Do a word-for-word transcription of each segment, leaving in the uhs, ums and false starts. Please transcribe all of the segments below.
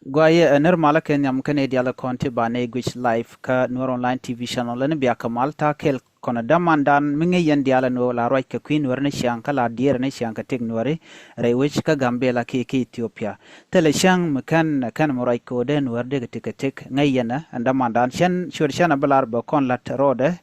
Gua yɛ ɛ nir malä kɛ nhiam kɛnɛ dialɛ kɔn ti ba nɛ guic live kä Nuer Online T V channel. Lɛ ni bia kɛ mal ta kɛl kɔn ɛ dämandan mi ŋäc yɛn dialɛ ni wä la ruac kɛ kui̱ Nuer ni ciaŋ kä la diɛɛr ni ciaŋ kɛ tëk Nueri rɛy wec kä Gambela kiɛ kä Ethiopia. Thilɛ ciaŋ mi kɛn kɛn mi ruac kɛ wä dee Nuer dee kɛ tëk kɛ tëk ŋäc yɛn ɛ ɛn dämandan cɛn cuɛr cɛn ɛ bi lar bɛ kɔn lat rɔɔdɛ.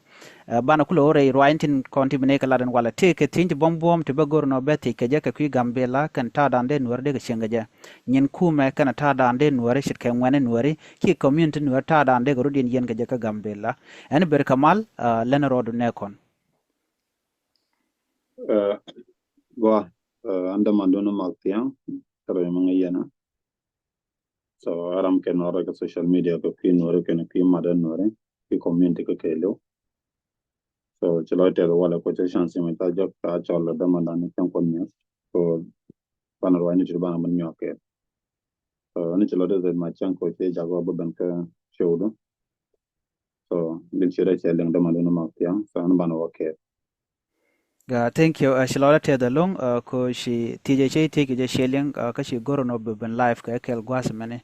Ɛ, banɛ kulɛ wä rɛy ruac tin kɔn ti bi nɛ kɛ lat ɛn walɛ tëë kɛ thieny ti buɔ̱m buɔ̱m ti bä go̱r nɔ bɛ thiec kɛ jɛ kɛ kui̱ Gambela kɛn ta̱a̱dan dee Nuer dee kɛ cieŋ kɛ jɛ. Nyin kumɛ kɛn ta̱a̱dan dee Nueri ce̱tkɛ ŋuɛ̈ni Nueri ci community Nuer ta̱a̱dan dee kɛ rut yɛn yɛn kɛ jɛ kä Gambela. Ɛn ber kɛ mal, ɛ, lɛn rɔɔdu nɛ kɔn. Ɛ, gua, ɛ, an dämandun Mak Thiaŋ, kɛ rɛy mi ŋäc yɛn ɛ. So, ɛ ram kɛ Nuɛri kɛ social media kɛ kui̱ Nuɛri kɛn kui̱ madɛ Nuɛri, kui̱ community kɛ kɛɛliw. So, ci lɔc tɛth walɛ kɔ cɛ chance mi ca jɔk ca cɔl dämandan ni cɛn kɔn nyɛ. So, banɛ ruac ni ti banɛ mɛn nyɔk kɛ. So, ni ci lɔc tɛth ma cɛn kɔ cɛ jak wä bä ben kä show du. So, bin ci rɛ cɛ liŋ dämandun Mak Thiaŋ. So, an banɛ wä kɛ. Ga, thank you. Ɛ, ci lɔcdä tɛth ɛlɔ̱ŋ, ɛ, ko ci thiecɛ cɛ thiec kɛ jɛ ciɛ liŋ, ɛ, kä ci go̱r nɔ bi ben live kɛ kɛl gua̱a̱th mɛni.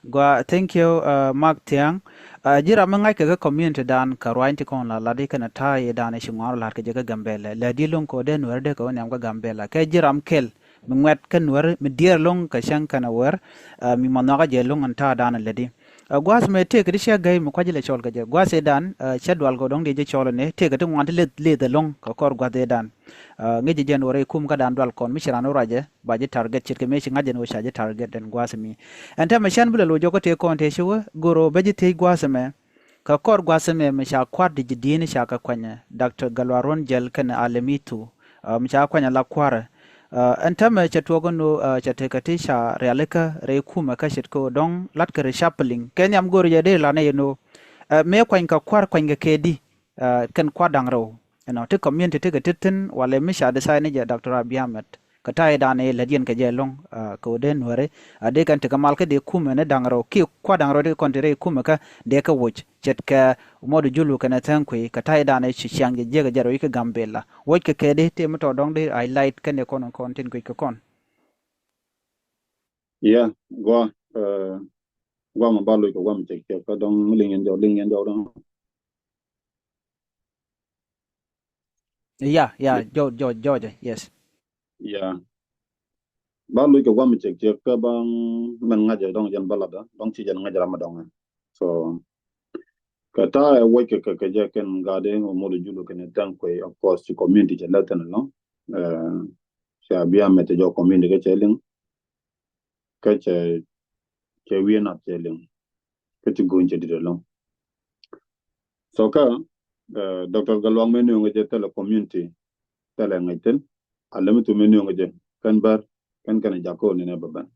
Gua, thank you, ɛ, Mak Thiaŋ. Ɛ, ji̱ ram mi ŋa̱c kɛ kä community dan kɛ ruany ti kɔn la lat ikɛn ta̱a̱ i̱ dan i̱ ci ŋuan rɔ la̱t kɛ jɛ kä Gambela. Lɛ di lo̱ŋ kɛ wä dee Nuɛri dee kɛ wä nhiam kä Gambela. Kɛ ji̱ ram kɛl mi ŋuɛt kä Nuɛri mi diɛɛr lo̱ŋ kɛ cäŋ kɛn a wɛr, ɛ, mi ma nhɔakä jɛ lo̱ŋ ɛn ta̱a̱ dan lɛ di. Ɛ, gua̱a̱th mɛ tëëkɛ ti cɛ gäy mi kua̱c ilɛ cɔl kɛ jɛ. Gua̱a̱th ëëdan, ɛ, cɛ dual kɛ dɔ̱ŋ diɛ jɛ cɔl ɛnɛ. Tëëkɛ ti ŋuan ti leth, leth ɛlɔ̱ŋ kɛ kɔr gua̱a̱th ëëdan. Ɛ, ŋi̱c jɛ jɛn wä rɛy kum kä dan dual kɔn mi ci ran wä ruacɛ, ba ji̱ target ce̱tkɛ mëë ci ŋa̱c jɛn wä ca ji̱ target ɛn gua̱a̱th mi. Ɛn täämɛ cɛn bi lɛ lo̱c jɔk kä tëë kɔn tëë ci wä, go̱r wä bä ji̱ thiec gua̱a̱th mɛ. Kɛ kɔr gua̱a̱th mɛ mi ca kua̱r di ji̱ di̱i̱ni ca kɛ kuanyɛ. Doctor Galwa Ruɔ̱n Jɛl kɛnɛ Alemitu. Ɛ, mi ca kuany ala kua̱rä. Ɛ, ɛn täämɛ cɛ tuɔɔk ɛn ɣöö, ɛ, cɛ tekɛ ti ca rialikä rɛy kumɛ kä ce̱tkɛ ɣöö dɔ̱ŋ la̱tkɛ reshuffling. Kɛ nhiam go̱o̱ri jɛ dee la̱t nɛ yɛn ɣöö, ɛ, mëë kuany kɛ kua̱r kuany kɛ kɛ di, ɛ, kɛn kua̱r da̱ŋ rɛw. Ɛnɔ ti community tekɛ ti thi̱n walɛ mi ca decide ni jɛ Doctor Abiy Ahmed. Kɛ ta̱a̱ i̱ da̱a̱n i̱ lät yɛn kɛ jɛ ɛlɔ̱ŋ, ɛ, kɛ ɣöö dee Nuɛri, ɛ, dee kɛn tekɛ mal kä dee kumɛ ni da̱ŋ rɛw kiɛ kua̱r da̱ŋ rɛw dee kɔn ti rɛy kumɛ kä dee kɛ woc. Ce̱tkɛ Modu Julu kɛnɛ Thɛŋ Kui̱ kɛ ta̱ydan ɛ ci ciaŋ jɛ jiäk ɛ jɛ rɔ i̱ kä Gambela. Wuɔc kɛ kɛ di tëë mi tɔ̱ dɔ̱ŋ di highlight kɛn ɛ kɔn kɔn tin kui̱c kɛ kɔn. Yeah, gua, ɛ, gua ma ba loc kɛ gua mi cɛk cɛk kä dɔ̱ŋ mi liŋ yɛn jɔw, liŋ yɛn jɔw dɔ̱ŋ. Yeah, yeah, jɔw, jɔw, jɔw jɛ, yes. Yeah. Ba loc kɛ gua mi cɛk cɛk kä ba mɛn ŋa̱c ɛ dɔ̱ŋ jɛn ba lat dɔ̱ŋ ci jɛn ŋa̱c ram mi dɔ̱ŋ. So, kɛ ta̱a̱ ɛ wuɔc kɛ kɛ kɛ jɛ kɛn gat ɛ Modu Julu kɛnɛ Thɛŋ Kui̱, of course, ci community cɛ lät thin ɛlɔ̱ŋ. Ɛ, cɛ Abiy Ahmed cɛ jɔw community kä cɛ liŋ. Kä cɛ, cɛ wi̱i̱ nath cɛ liŋ. Kä ci go̱o̱ny cɛ dit ɛlɔ̱ŋ. So kä, ɛ, Doctor Galwa mɛ nööŋ ɛ jɛ thilɛ community, thilɛ ŋäc thin. Alemitu mɛ nööŋ ɛ jɛ kɛn Bär, kɛn kɛn Jakɔ ni nɛ bä ben.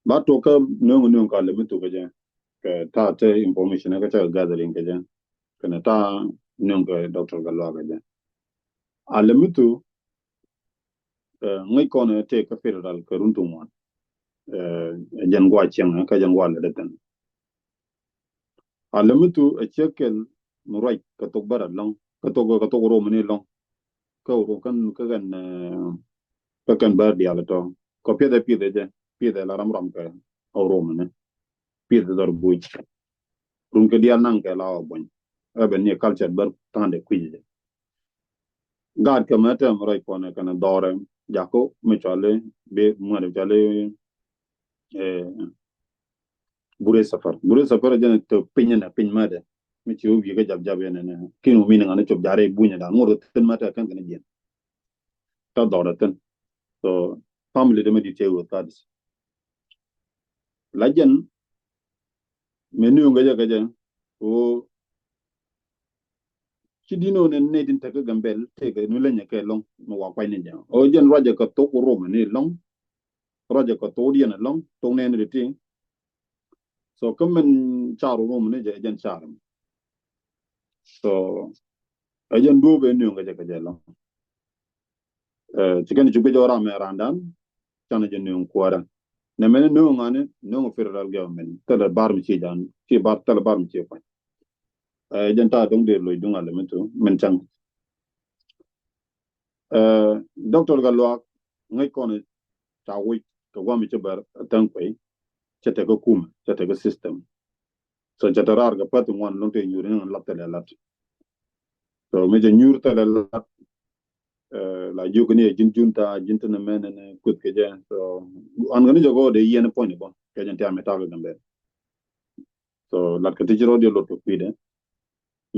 Ba tuɔk kä nööŋ nööŋ kɛ Alemitu kɛ jɛ, kɛ ta̱a̱ te information kä cɛ kɛ gathering kɛ jɛ. Kɛnɛ ta̱a̱ nööŋ kɛ Doctor Galwa kɛ jɛ. Alemitu, ɛ, ŋäc kɔn ɛ tëë kä federal kɛ run ti ŋuan. Ɛ, jɛn gua ciɛŋ kä jɛn gua lɛ dee thin. Alemitu ɛ ciek kɛl mi ruac kɛ thok Bär ɛlɔ̱ŋ, kɛ thok, kɛ thok Rom ni ɛlɔ̱ŋ. Kä Rom kɛn, kä kɛn, ɛ, kä kɛn Bär diaal tɔ. Kɔ piɛth ɛ piɛth ɛ jɛ, piɛth ɛ la ram ram kɛ Rom ni. Piɛth ɛ dhɔr buc. Run kɛ diaal naŋ kɛ la ɔ buɔny. Ɛ ben ni culture Bär ta̱a̱ndɛ kui̱c jɛ. Gaat kɛ mɛ tɛm rɔy kɔnɛ kɛnɛ dhɔrɛ Jakɔ mi cɔali bi ŋuɛn cɔali, ɛ, Bure Safar. Bure Safar jɛn tɛ piny nɛ piny mɛ dɛ. Mi ci wä wi̱i̱ kä jap jap yɛn nɛ. Kin wä mi ni ŋani cop jarɛ bunyɛ dan ŋor thin mɛ tɛ kɛn kɛnɛ jiɛn. Ta dhɔrɛ thin. So family dɛ mɛ di tɛ wä thadis. La jɛn mɛ ni wä ŋäcɛ kɛ jɛ. Wä ci di ni wä nɛ nɛ din tɛ kä Gambel tɛ kɛ ni lɛ nyɛ kɛ lɔŋ mi wa kuany ni jɛ. Wä jɛn ruacɛ kɛ thok Rom ni lɔŋ. Ruacɛ kɛ thok diɛn lɔŋ thok nɛ ni di ti. So kä mɛn car Rom ni jɛ jɛn car. So ɛ jɛn duɔ̱ɔ̱p ɛ nööŋ kɛ jɛ kɛ jɛ lɔŋ. Ɛ, ci kɛn ci guic ɔ ram ɛ randan canɛ jɛ nööŋ kuäärä. Nɛ mɛn nööŋ ŋani nööŋ federal government thilɛ bar mi ci jan ci bar thilɛ bar mi ci kuany. Ɛ, jɛn ta̱a̱ do̱ŋ dee loc duŋ Alemitu mɛn caŋ. Ɛ, Doctor Gatluak ŋäc kɔn ca wi̱c kɛ guam ci Bär Thɛŋ Kui̱. cɛ tekɛ kumɛ, cɛ tekɛ system. So cɛ te raar kɛ party ŋuan lɔŋ te nyuur ni lat thilɛ lat. So mi cɛ nyuur thilɛ lat, eh, la jiök ni ɛ ji̱n junta, ji̱n tin mɛn ni kueth kɛ jɛ. So an kɛ ni jɛ gɔɔ dee yɛn puɔ̱ny bä kɛ jɛ tiam mi tak kɛ Gambɛl. So lat kɛ ti ci rɔ diɛ lot kɛ kui̱dɛ.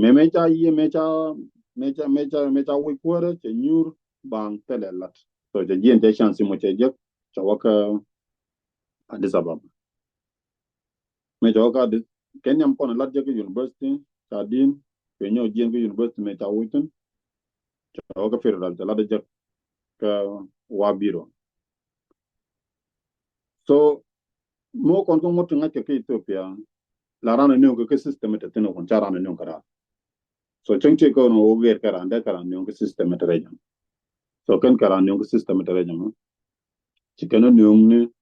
Mëë mëë ca yiëë, mëë ca, mëë ca, mëë ca, mëë ca wi̱c kuäärä cɛ nyuur baŋ thilɛ lat. So cɛ jiɛn cɛ chance mɔ cɛ jek cɛ wä kä Addis Ababa. Mëë cɛ wä kä Addis, kɛ nhiam kɔn lat jek kä university, ca di̱n kɛ nyɔk jiɛn kä university mëë ca wi̱c thin. Cɛ wä kä federal cɛ lat jek kä wa biro. So mɔ kɔn kä ŋuɔ̱t ti ŋa̱c kɛ kä Ethiopia, la ran a nööŋ kɛ kä system ɛ te thin ɛ kɔn ca ran a nööŋ kɛ ran. So cäŋ tëë kä nɔ wä gɛr kɛ ran dee kɛ ran nööŋ kɛ system ɛ te rɛy jam. So kɛn kɛ ran nööŋ kɛ system ɛ te rɛy jam. Ci kɛn a nööŋ ni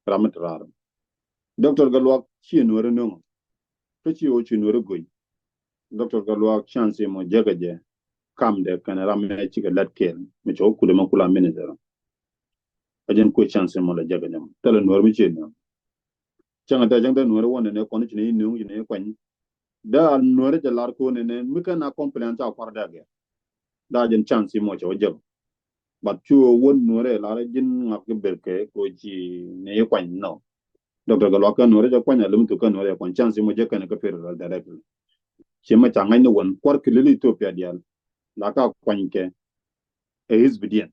ram ɛ te rar. Doctor Gatluak ci nuɔrɛ nööŋ kä ci wä ci nuɔrɛ go̱ny. Doctor Gatluak chance mɔ jekɛ jɛ kam dɛ kɛn ram ɛ cikɛ lat kɛɛl mi cɛ wä kudɛ mɛ kula minister. A jɛn kuɛ chance mɔ la jekɛ jɛ mɔ thilɛ nuɔrɛ mi ci nööŋ. Cäŋ a tɛ cäŋ tɛ nuɔrɛ wä nɛnɛ kɔn ci ni nööŋ ci ni kuany. Daa nuɔrɛ jɛ lar ko nɛnɛ mi kɛn a complain ca kuar daa gɛ. Daa jɛn chance mɔ cɛ wä jɛ. But cu wä nuɔrɛ lar ji̱n ŋak kɛ ber kɛ ko ci ni kuany nɔ. Doctor Gatluak kɛ nuɔrɛ jɛ kuany a lum tu kɛ nuɔrɛ jɛ kuany chance mɔ jɛ kɛn kɛ federal directly. Ci mɛ ca ŋa̱c ni wän kuar kɛ lili Ethiopia dial. La ka kuany kɛ ɛ hizbi diɛn.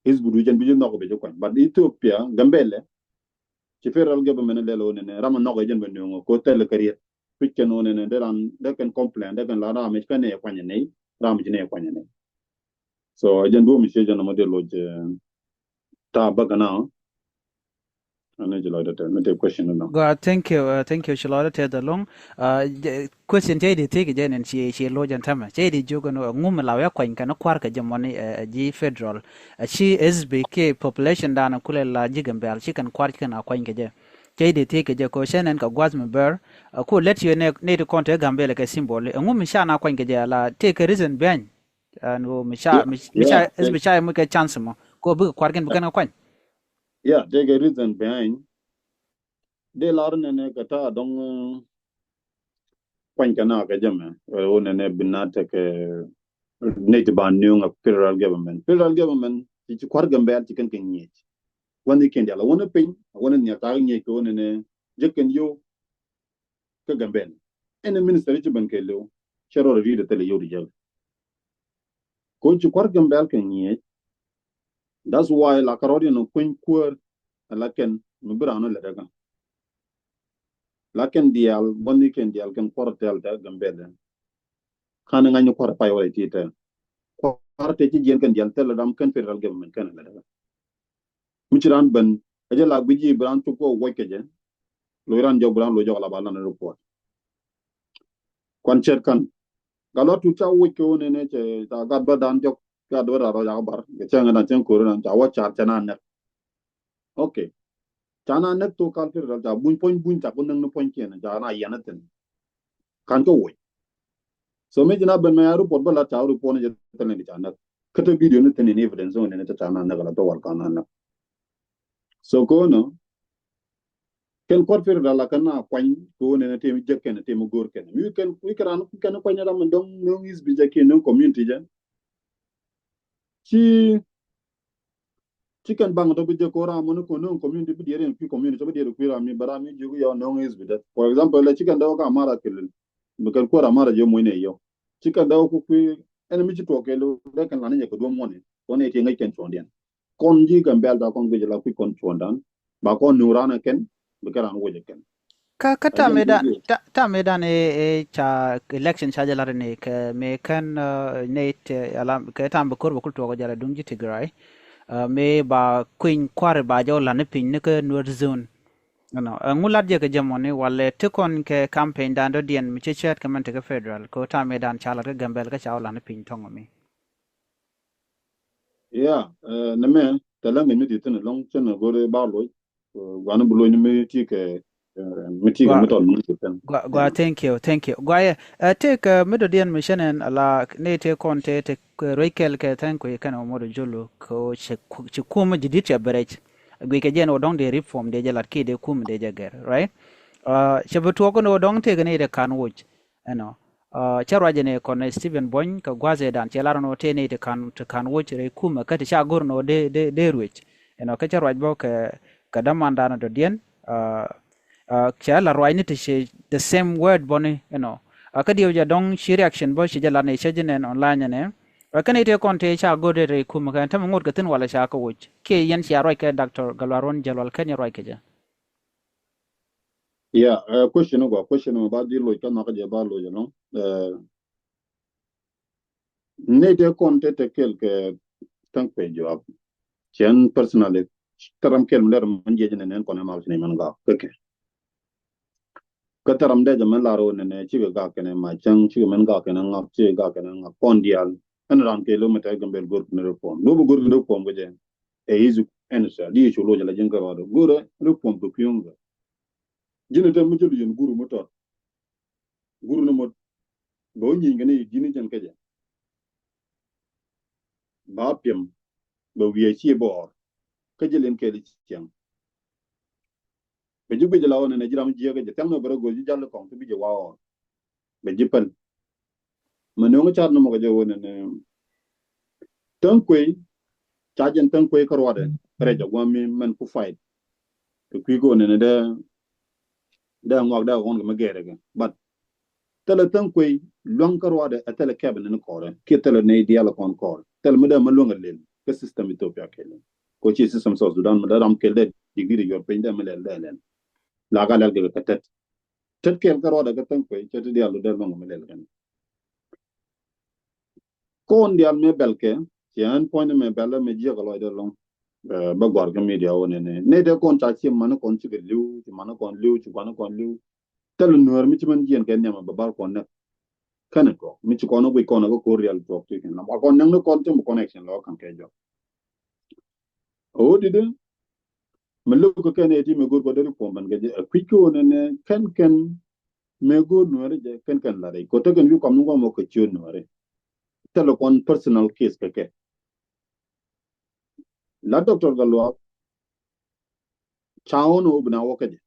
Hizbi du jɛn bi ji̱ nhɔk bi ji̱ kuany. But Ethiopia, Gambɛlɛ, ci federal government lɛl wä nɛnɛ ram a nhɔk jɛn bɛ nööŋ ko thɛl kɛ riet. Kui̱c kɛn wä nɛnɛ dee ran dee kɛn complain dee kɛn la ram i̱ kɛn nɛ kuany nɛy, ram i̱ ci nɛ kuany nɛy. So jɛn duɔ̱m i̱ ciɛ jɛn nɔmɔ dee loc, eh, ta bäk na. Ani ci lɔcdä tɛth mi te question nɔ. Gua, thank you, uh, thank you, ci lɔcdä tɛth alɔŋ. Uh, question cɛ di thiek jɛ nin ci, ci loc ɛn tämɛ. Cɛ di jiök ɛn ŋu mi la wä kuany kɛn kuar kɛ jɛ mɔni, uh, ji̱ federal. Uh, ci hizbi kɛ population dan kulɛ la ji̱ Gambɛl ci kɛn kuar ci kɛn a kuany kɛ jɛ. Cɛ di thiek jɛ ko cɛ nɛn kɛ gua̱th mi bär. Uh, ku lɛt ci nɛ, nɛ ti kɔn te Gambɛl kɛ symbol. Uh, ŋu mi ca na kuany kɛ jɛ la tëë kɛ reason behind. Ɛn ɣöö mi ca, yeah, mi, mi ca, yeah, hizbi ca yɛ muc kɛ chance mɔ. Kɛ ɣöö bikɛ kuarkiɛn bi kɛn kɛ kuany. Yeah, tëëkɛ reason behind. Dee lar nɛnɛ kɛ ta̱a̱ dɔ̱ŋ, eh, kuany kɛ na kɛ jɛ mɛ. Ɛ ɣöö nɛnɛ bi na tekɛ nɛy ti ba nööŋ a federal government. Federal government ci, ci kua̱r Gambɛl ci kɛn kɛ ŋi̱eec. Wani kɛn dial a wani piny, a wani nhial ta̱a̱ kɛ ŋi̱eec kɛ ɣöö nɛnɛ jek kɛn yio̱w. Kä Gambɛl. Ɛn ɛ minister ci ben kɛ liw cɛ rɔ ri̱t ɛ thil ɛ yio̱w di jäl. Ko ci kua̱r Gambɛl kɛ ŋi̱eec. That's why la kärɔɔd yɛn ɔ kueny kuäär ɛ la kɛn mi bi raan ɔ lät ɛ kä. La kɛn diaal bä ni kɛn diaal kɛn kua̱r tɛl tɛ Gambɛl ɛ. Ka̱n ŋa̱ny ni kua̱r pay wala ti tɛl. Kua̱r tɛ ci jiɛn kɛn diaal thil ɛ dam kɛn federal government kɛn ɛ lät ɛ kä. Mi ci raan ben ɛ jɛ la guic yi bi raan cuk kɛ wuɔc kɛ jɛ. Loc ran jɔk bi ran loc jɔk la ba lan report. Kuan cɛt kan. Gat luat tut ca wuc kɛ wun nɛnɛ cɛ ca gat bä dan jɔk gat bä dan rɔ ca bar kɛ cɛŋ dan cɛŋ kori dan ca wä car cɛ na nɛk. Okay. Ca na nɛk thok kal kiri dal ca buny puɔny buny ca ku näk ni puɔny kiɛn ca na yɛn a thin. Kan kɛ wuc. So mi ci na ben mɛ a report bä lat ca report ni jɛ thil ni ca nɛk. Kä te video ni thin in evidence wun nɛnɛ ca na nɛk la thok wal kan na nɛk. So kono kɛn kuat federal la kɛn na kuany kono nɛ tem jek kɛn tem go̱r kɛn mi kɛn mi kɛn ran kɛn kuany ram dɔŋ noŋ is bi jɛ kɛ noŋ community jɛ. Ci ci kɛn baŋ tɔ bi jɛ ko ram mɔni ko noŋ community bi diɛri en kui community bi diɛri kui ram mi ba ram mi jiök yɔ noŋ is bi dɛ. For example la ci kɛn dɔk ka mara kilil mi kɛn kuat amara jɛ moy ne yɔ ci kɛn dɔk ku kui ɛn mi ci tuɔk kɛl dɛ kɛn lan jɛ ko duɔm mɔni ko ne ti ŋäc kɛn cuɔndiɛn. Kɔn ji̱ Gambɛl ba kɔn guic la kui̱ kɔn cuɔ̱ndan ba kɔn nuŋ raan ɛ kɛn bi kɛ raan wuɔc ɛ kɛn. Kä kä tam ëëdan tam ëëdan ëë ca election ca jɛ lat ni kɛ mëë kɛn nɛy ti ala kɛ tam bi ko̱r bɛ kul tuɔɔk jɛ la duŋ ji̱ Tigray. Mëë ba kui̱ny kua̱r ba jɛ wä la̱t ni piny ni kä Nuer zone. Ɛŋu lat jɛ kɛ jɛ mɔni walɛ ti kɔn kɛ campaign dan dɔ̱diɛn mi cɛ cɛɛt kɛ mɛn ti kä federal kɛ tam ëëdan ca lat kä Gambɛl kä ca wä la̱t ni piny thɔŋ mi. Yeah, nɛ mɛ tɛ lɛ ŋäc mi ti thin lɔŋ cɛn go̱ri ba loc. Guani bi loc ni mi ti kɛ mi ti kɛ mi tɔl mi ti thin. Gua, gua, thank you, thank you. Gua yɛ tëëk mi dɔ̱diɛn mi cɛn ɛn ala ni tëëk kɔn tëë tëë ruec kɛl kɛ thank you kɛn ɔ mɔdɔ jolo kɛ ɔ ci kum mi ji̱ di̱t cɛ bɛrɛc. Guic kɛ jɛ ɛn ɣöö dɔ̱ŋ dee reform dee jɛ lat kiɛ dee kum dee jɛ gɛr, right? Cɛ bi tuɔɔk ɛn ɣöö dɔ̱ŋ tëëkɛ nɛy ti ka̱n woc, you know. Cä ruac ɛn ɛ kɔn ɛ Stephen Buɔ̱ny kɛ gua̱a̱thɛ dan cɛ lar ɛn ɣöö tëë nɛy ti ka̱n, ti ka̱n woc rɛy kumɛ kä ti ca go̱r ɛn ɣöö dee, dee, dee ruec, you know, kä cä ruac bä kɛ, kɛ dämandan dɔ̱diɛn. Cɛ la ruacni ti cɛ the same word bɔni, you know. Kä diɛw jɛ dɔ̱ŋ ci reaction bä ci jɛ lat ni cä ji̱ nɛn online ɛnɛ. Kä nɛy tëë kɔn tëë ca go̱r dee rɛy kumɛ kɛ ɛn tämɛ ŋot kɛ thi̱n walɛ ca kɛ woc kiɛ yɛn cia ruac kɛ Doctor Gatluak Ruɔ̱n Jäl wal kɛn yɛ ruac kɛ jɛ. Yeah, uh, question gua, question mi ba di loc kä nhɔkä jɛ ba loc ɛnɔ. Uh, nɛy tëë kɔn tëë tëë kɛl kɛ Thäŋ Kuei Juak. Cɛn personally, thil ram kɛl mi lɛr mɛn jiɛc nɛ nɛn kɔn ɛ mal ci nɛ mɛn gak. Okay. Kä thil ram dee jɛ mɛn lar wä nɛ nɛ cikɛ gak kɛnɛ ma cäŋ, cikɛ mɛn gak kɛnɛ ŋak, cikɛ gak kɛnɛ ŋak kɔn diaal. Ɛn ran kɛ lo mi tɛk gambel go̱r kɛnɛ reform. Lo bi go̱r kɛnɛ reform kɛ jɛ. Ɛ easy answer. Di cu loc jɛ la ji̱n kɛ rɔɔdɛ. Go̱rɛ reform kɛ pi̱o̱ŋ kɛ. Ji̱n ɛ tɛm mi jɛ lu yɛn guru mi tɔt. Guru ni mot bɛ wä nyieny kɛ ni ji̱n ni jɛn kä jɛ. Ba piɛm bɛ wiɛ ci bɔɔr kä jɛ len kɛɛl ci ciɛŋ. Bɛ ji̱ guic la wä nɛnɛ ji̱ ram jiɛk kä jɛ thiaŋ ni bɛ rɛ go̱o̱r ji̱ jal kɔŋ ti bi jɛ wa ɣɔr. Bɛ ji̱ päl. Mɛ nöŋ car ni mɔ kɛ jɛ wä nɛnɛ Thäŋ Kuei. Ca jɛn Thäŋ Kuei kä ruadɛ rɛc jɛ guam mi mɛn ku fight. Kɛ kui̱ go̱o̱r nɛnɛ dee dee ŋuak dee ɣɔn kɛ mi gɛɛrɛ kɛ. But thilɛ Thäŋ Kuei luaŋ kä ruadɛ ɛ thilɛ kɛpɛ nɛn kɔrɛ kiɛ thilɛ nɛy diaal kɔn kɔrɛ. Thilɛ mi dee mi luäŋ ɛ lel kä system Ethiopia kɛl. Ko ci system South Sudan mi dee ram kɛl dee digri dee yuɔr piny dee mi lɛl dee lɛl. La ka lɛl kɛ kɛ tɛt. Tɛt kɛl kä ruadɛ kä Thäŋ Kuei cɛ ti diaal dee luäŋ kɛ mi lɛl kɛn. Kɔn diaal mëë bɛl kɛ ci ɛn puɔ̱ny mëë bɛl mëë jiäk a lɔcdɛ lɔŋ. Bä guar kä media wä nɛnɛ nɛy tëë kɔn ca ci mani kɔn cikɛ li̱w, ci mani kɔn li̱w, ci guani kɔn li̱w. Thilɛ nuäär mi ci mɛn jiɛn kɛ nhiam bɛ bar kɔn nɛk. Kɛnɛ tuɔk mi ci kɔn a guic kɔn a kä ko̱r rial tuɔk ti kɛn lam a kɔn nɛk ni kɔn ti mi connection lɔ ka̱n kɛ jɔk. Ɣöö didɛ mi lo̱k kɛ kɛn ɛ ti mi go̱r kɔ deri puɔm bɛn kɛ jɛ ɛ kui̱c kɛ wä nɛnɛ kɛn kɛn mëë go̱o̱r nuääri jɛ kɛn kɛn la rɛy kɔ tekɛn wi̱i̱ kɔm ni ŋuam wä kɛ ciöt nuääri. Thilɛ kɔn personal case kɛ kɛ. La Doctor Gatluak ca ɣɔn ɣöö bi na wä kä jɛ.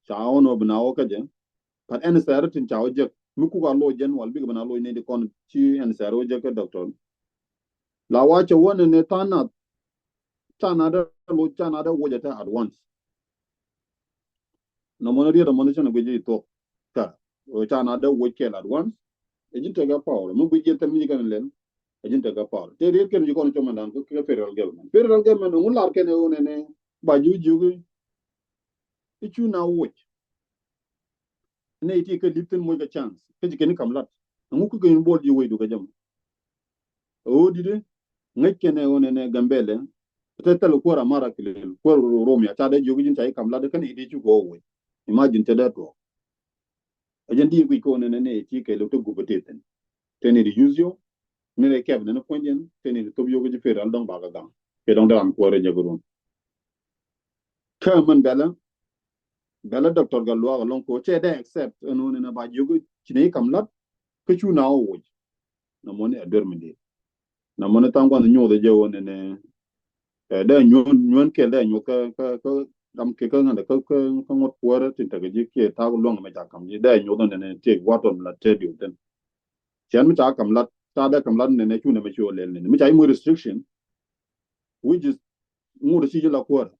Ca ɣɔn ɣöö bi na wä kä jɛ. But ɛn sɛɛri tin ca wä jek mi kuk a loc jɛn wal bikɛ bi na loc ni di kɔn ci ɛn sɛɛri wä jek kä Doctor. La wa cɛ wä ni ni tha̱a̱ŋ nath ca na dee loc ca na dee woc ɛ te at once. Nɔmɔ ni riet nɔmɔ ni cɛn guic i̱ thuɔk. Kä ɣöö ca na dee woc kɛɛl at once. Ɛ ji̱n tekɛ power mi guic ji̱ thil mi ji̱ kɛn lɛl. Ɛ ji̱n tekɛ power te riet kɛn ji̱ kɔn cɔmɛndan kä federal government. Federal government ŋun lar kɛn ɛ ɣöö nɛnɛ ba ji̱ ji̱ i̱ cu na woc. Nɛ iti kä lip thin moc kɛ chance kä ji̱ kɛn i̱ kam lat. Ŋu kä kɛ in bol ji̱ woc du kɛ jɛ mɔ. Ɣöö di̱t i̱ ŋäc kɛn ɛ ɣöö nɛnɛ Gambɛlɛ. Te thil kuäär amara kilel kuäär Romia ca dee jiök ji̱n ca i̱ kam lat kɛn iti cu kɛ ɣöö woc. Imagine te dee tuɔɔk. Ɛ jɛn di guic kɛ ɣöö nɛnɛ nɛ iti kɛ lo̱k te gup ɛ te thin. Te ni di use yo. Ni rɛ kɛp nɛn puɔ̱ny jɛn te ni di thop yo kä ji̱ federal dɔ̱ŋ bakɛ gaŋ. Kɛ dɔ̱ŋ dee ram kuäär ɛ jɛ kɛ run. Kä mɛn bɛlɛ bɛlɛ Doctor Gatluak ɛlɔ̱ŋ ko cɛ dee accept ɛn ɣöö nɛnɛ ba jiök ci ni i̱ kam lat. Kä cu na wä woc. Namɔ ni a duer mi dit. Namɔ ni tha̱a̱ŋ gua̱n nyoth jɛ wä ni ni. Ɛ dee nyuɔn nyuɔn kɛl dee nyuɔth kä kä kä dam kɛ kä ŋändɛ kä kä kä ŋuɔt kuäärä tin tekɛ ji̱ kiɛ ta̱a̱ luäŋ mɛ ca kam ji̱ dee nyuɔth ni ni tiek gua̱a̱r tɔn la tëë diw thin. Cɛn mi ca kam lat ca dee kam lat ni ni cu ni mɛ ci wä lɛl ni ni mi ca i̱ muc restriction. Which is ŋut ci ji̱ la kuäärä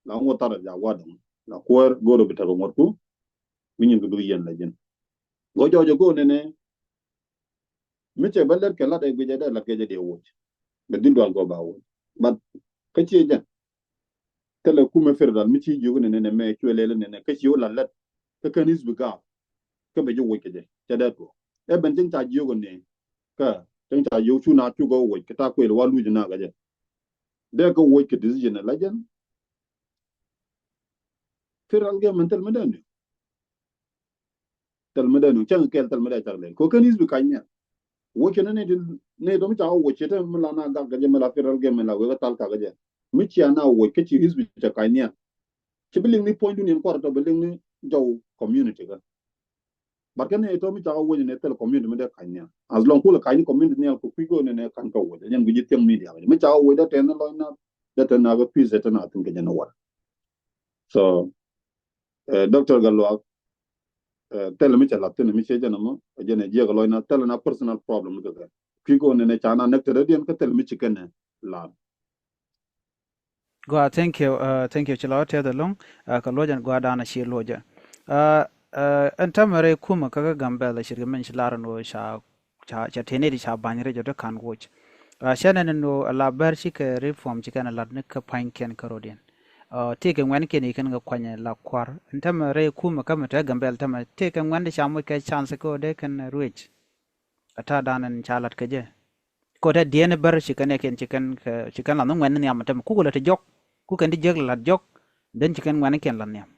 la ŋuɔt tharɛ ja gua̱a̱r dɔŋ la kuäär go̱o̱r bi tekɛ ŋuɔt ku. Mi nyin kɛ bi yɛn la ji̱n. Gɔ jɔɔc ɛ go̱o̱r ni ni. Mi cɛ bä lät kɛ lat ɛ guic ɛ dee lat kɛ jɛ dee woc. Bɛ dhil dual gɔ ba woc. But kä ciɛ jɛn. Thilɛ kumɛ federal mi ci jiök ni ni mɛ cuɛ lɛl ni ni kä ci wä lat lät. Kä kɛn is bi gaap. Kä bɛ ji̱ woc kɛ jɛ cɛ dee tuɔɔk. Ɛ ben cäŋ ca jiök ni. Kä cäŋ ca jiök cu na cu gɔ woc kɛ ta̱a̱ kuël wa luc na kɛ jɛ. Dee kɛ woc kɛ decision la jɛn. Federal government thil mi dee ni. Thil mi dee nuŋ cäŋ kɛl thil mi dee cak lɛl ko kɛn is bi kac nial. Woc kɛn ni ti ni dɔm ca woc cɛ te mi la na gak gɛ jɛ mi la federal government la wek a thal kak gɛ jɛ mi cia na woc kä ci is bi cɛ kac nial. Ci bi liŋ ni puɔ̱ny dun yɛn kuarɛ tɔ bi liŋ ni jɔw community kä. But kɛn ni tɔ mi ca woc ni thil community mi dee kac nial as long kulɛ kac ni community nial ko kui̱ ko ni ne kan ka woc a jɛn guic ji̱ thiäŋ media mi ca woc dee tɛn ni lɔc na. dee te na kä peace te na thin kɛ jɛ ni wal. So, eh, Doctor Gatluak, eh, thilɛ mi cɛ lat thin mi cɛ jɛ na mɔ, jɛ na jiɛk lɔc na, thilɛ na personal problem kɛ kɛ. Kui̱ kɛ wä nɛnɛ ca na näk te rɛdiɛn kä thilɛ mi ci kɛn lat. Gua, thank you, uh, thank you. Ci la wä tɛth ɛlɔ̱ŋ, uh, kɛ luɔcɛ, gua dan a ci luɔcɛ. Uh, uh, ɛn tämɛ rɛy kumɛ kä kä Gambɛl, a cirkɛ min ci lar ɛn ɣöö ca, ca, ca tëë nɛy ti ca ba̱ny rɛc ɔ ti ka̱n woc. Uh, cɛ nɛn ɛn ɣöö a la Bär cikɛ reform ci kɛn a lat ni kä pa̱nykiɛn kä rɔ̱diɛn. Uh, tëëkɛ ŋuɛ̈tnikiɛn i̱ kɛn kɛ kuany ɛ la kua̱r. Ɛn tämɛ rɛy kumɛ kä mi te Gambɛl tämɛ tëëkɛ ŋuɛ̈tni ca moc kɛ chance kä ɣöö dee kɛn ruëc. A ta̱a̱ dan ɛn ca lat kɛ jɛ. Kɛ ɣöö te diɛn Bär ci kɛn ɛ kɛn ci kɛn kɛ, ci kɛn lath ni ŋuɛ̈tni nhiam tämɛ. Kukɛ lät ti jɔk. Kukɛ kɛn ti jiäk lɛ lath jɔk. Then ci kɛn ŋuɛ̈tnikiɛn lath nhiam.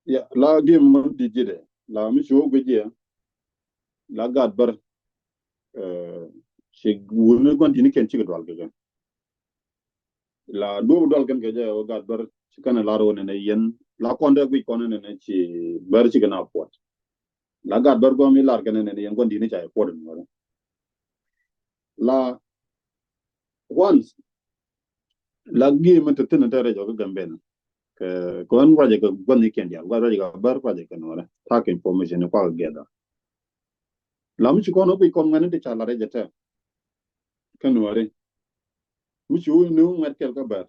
Ya, la game mɔ di ji̱dɛ. La mi ci wä guic jɛ. La gaat Bär. Eh, ci wuni gua̱n di̱t ni kɛn cikɛ dual kɛ kɛn. La duɔ̱p dual kɛn kɛ jɛ wä gaat Bär ci kɛn lar wä nɛnɛ yɛn. La kɔn dee guic kɔn nɛnɛ ci Bär cikɛ na puɔt. La gaat Bär guam i̱ lar kɛn nɛnɛ yɛn gua̱n di̱t ni ca puɔt in wä. La once la game mi te thin te rɛc ɔ kä Gambɛl. Kɛ, kɛ ɣän ruacɛ kɛ gua̱n ni kɛn diaal, ruacɛ kɛ Bär, ruacɛ kɛ Nuärɛ. Ta̱a̱ kɛ information ni kuak together. La mi ci kɔn ɔ guic kɔn ŋuɛ̈tni ti ca la rɛc ɛ tɛ. Kä Nuärɛ. Mi ci wä ni wä ŋuɛ̈t kɛl kä Bär.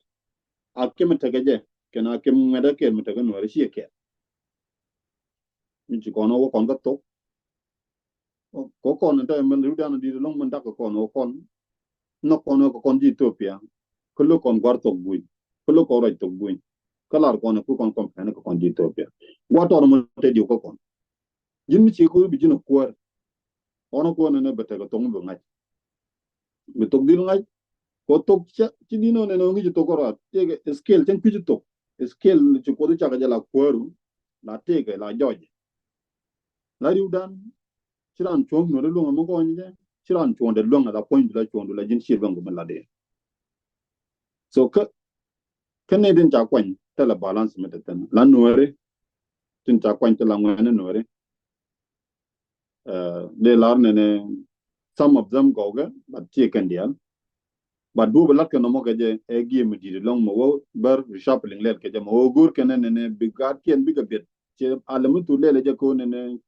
A kɛ mi tekɛ jɛ, kɛn a kɛ mi ŋuɛ̈t ɛ kɛl mi tekɛ Nuärɛ ci ɛ kɛl. Mi ci kɔn ɔ wä kɔn kä thok. Kɔ kɔn in te mɛn riwdan in di̱t ɛlɔ̱ŋ mɛn dak kɛ kɔn ɔ kɔn. Nhɔk kɔn ɔ kɛ kɔn ji̱ Ethiopia. Kä lo̱k kɔn gua̱r thok buny. Kä lo̱k kɔn ruac thok buny. Kä lar kɔn ɛ ku kɔn kɔmpɛn kɛ kɔn ji̱ Ethiopia. Gua̱r tɔɔr mɔ te diw kä kɔn. Ji̱n mi ci ko̱r bi ji̱n ɛ kuäär. Ɣɔn ɛ kuäär nɛnɛ bɛ tekɛ thok mi bi ŋa̱c. Bi thok dhil ŋa̱c. Kɔ thok ca, ci di̱n ɔ nɛnɛ ŋi̱c thok kärɔa. Tëëkɛ scale cäŋ kui̱c thok. Scale ci Kuoth cakɛ jɛ la kuääru. La tëëkɛ la jɔɔc. La riwdan. Ci raan cuɔ̱ŋ Nuärɛ luäŋ ɛmɛ gɔny jɛ. Ci raan cuɔ̱ŋ dee luäŋ ɛ la puɔ̱nydu la cuɔ̱ŋdu la ji̱n ci luäŋ kɛ mi la dee. So kä, kä nɛy tin ca kuany thilɛ balance mi te thin. La Nuärɛ tin ca kuany thilɛ ŋuɛ̈tni Nuärɛ. Eh, dee lar nɛnɛ some of them gɔwkɛ, but ciɛ kɛn diaal. But duɔ̱p lat kɛ nɔmɔ kɛ jɛ ɛ game mi di̱t ɛlɔ̱ŋ mɛ wä Bär reshuffling lɛl kɛ jɛ mɛ wä go̱o̱r kɛn nɛnɛ bi gaatkiɛn bikɛ biɛt. Ciɛ alɛ mi thuk lɛl ɛ jɛ ko̱n nɛnɛ.